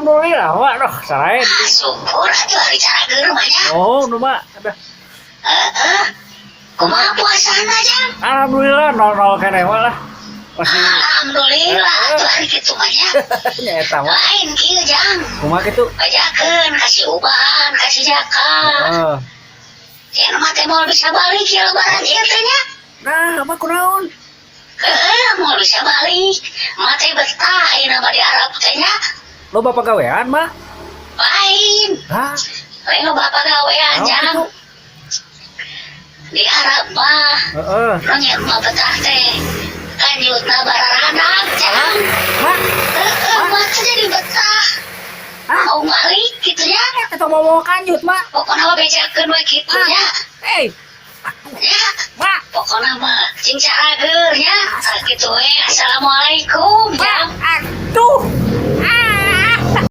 Alhamdulillah, Mak. Duh, sarae. Ah, syukur atuh ari carageur mah nya. Oh, nu Mak. Aduh. Heeh. Kumaha puasana, Jang? Alhamdulillah 00 keneh mah lah. Masih Alhamdulillah atuh ari kitu mah nya. Nya eta mah. Lain kieu, Jang. Kumaha kitu? Bejakeun ka si Uban, ka si Jaka. Heeh. Cenah mah teh moal bisa balik ya lebaran ieu teh nya. Nah, apa kunaon? Heeh, moal bisa balik. Mah teh betah ayeuna mah di Arab teh nya. Loba pagawean mah? Lain. Hah? Lain loba pagawean, Naon Jang. kitu? Di Arab mah nu mah betah teh. Kanjutna bararadag, Jang. Hah? Heeh, mah teh jadi betah. Hah? Mau balik gitu ya. Eta mau mau kanjut, Mak. Pokoknya mah bejakeun we kitu nya. Hei, Ya, Mak. Pokoknya mah cing carageur nya. Tah kitu we. Assalamualaikum, Jang. Aduh. Ah.